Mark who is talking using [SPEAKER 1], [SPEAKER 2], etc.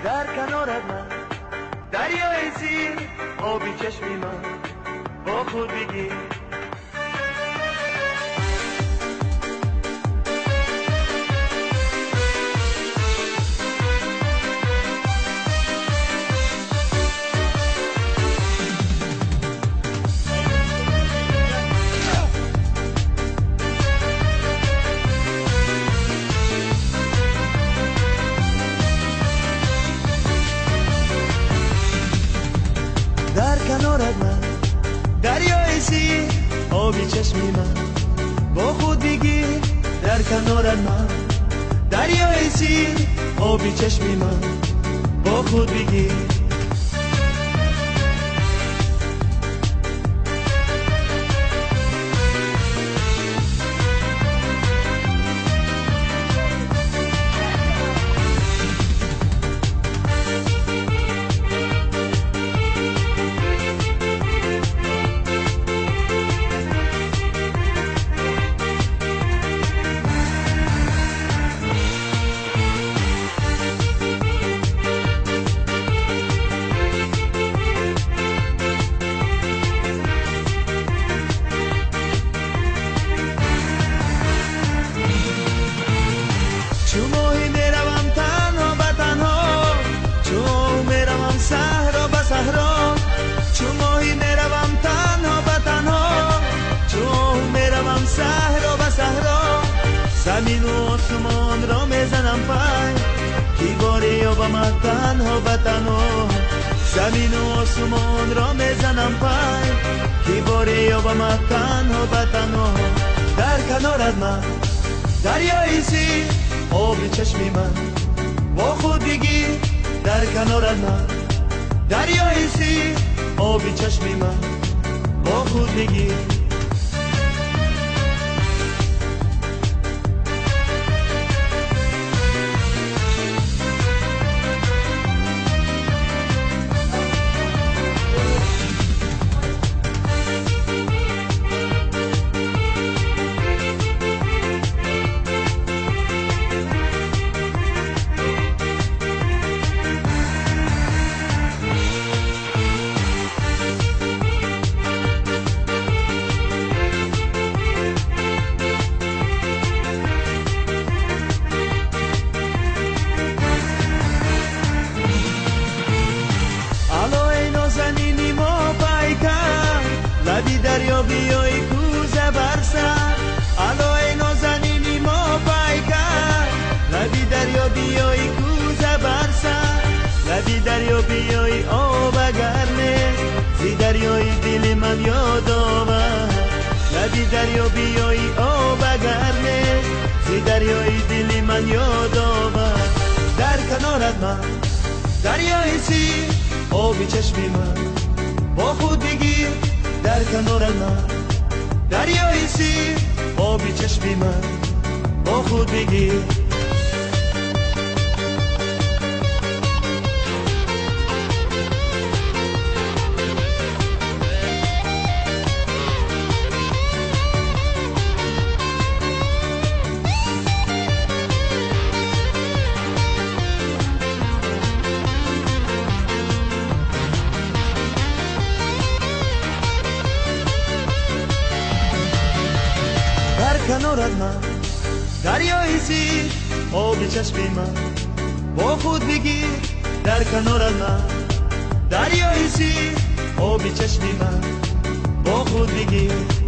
[SPEAKER 1] Дар канорат ман дарёи сир, оби чашми ман бо худ бигир. Дар канорат ман дарёи сир, оби чашми ман бо худ бигир. Дар канорат ман дарёи сир, оби чашми ман бо худ бигир. Чу моҳӣ меравам танҳо ба танҳо, чу меравам саҳро ба саҳро. Чу моҳӣ меравам танҳо ба танҳо, чу меравам саҳро ба саҳро. Замину осмонро мезанам пай, ки боре ёбам танҳо ба танҳо. Замину осмонро мезанам пай, ки боре ёбам танҳо ба танҳо. Дар канорат ман дарёи сир, оби чашми ман бо худ бигир. Дар канорат ман дарёи сир, оби чашми ман бо худ бигир. Лаби дарё биёй кӯза бар сар, алои нозанини мо пайкар. Лаби дарё биёй кӯза бар сар, лаби дарё биёй об агар нест, зи дарёи дили ман ёд овар. Лаби дарё биёй об агар нест, зи дарёи дили ман ёд овар. Дар канорат ман дарёи сир, оби чашми ман бо худ бигир. Дар канорат ман дарёи сир, оби чашми ман бо худ бигир. Дар канорат ман дарёи сир, оби чашми ман бо худ бигир. Дар канорат ман дарёи сир, оби чашми ман бо худ бигир.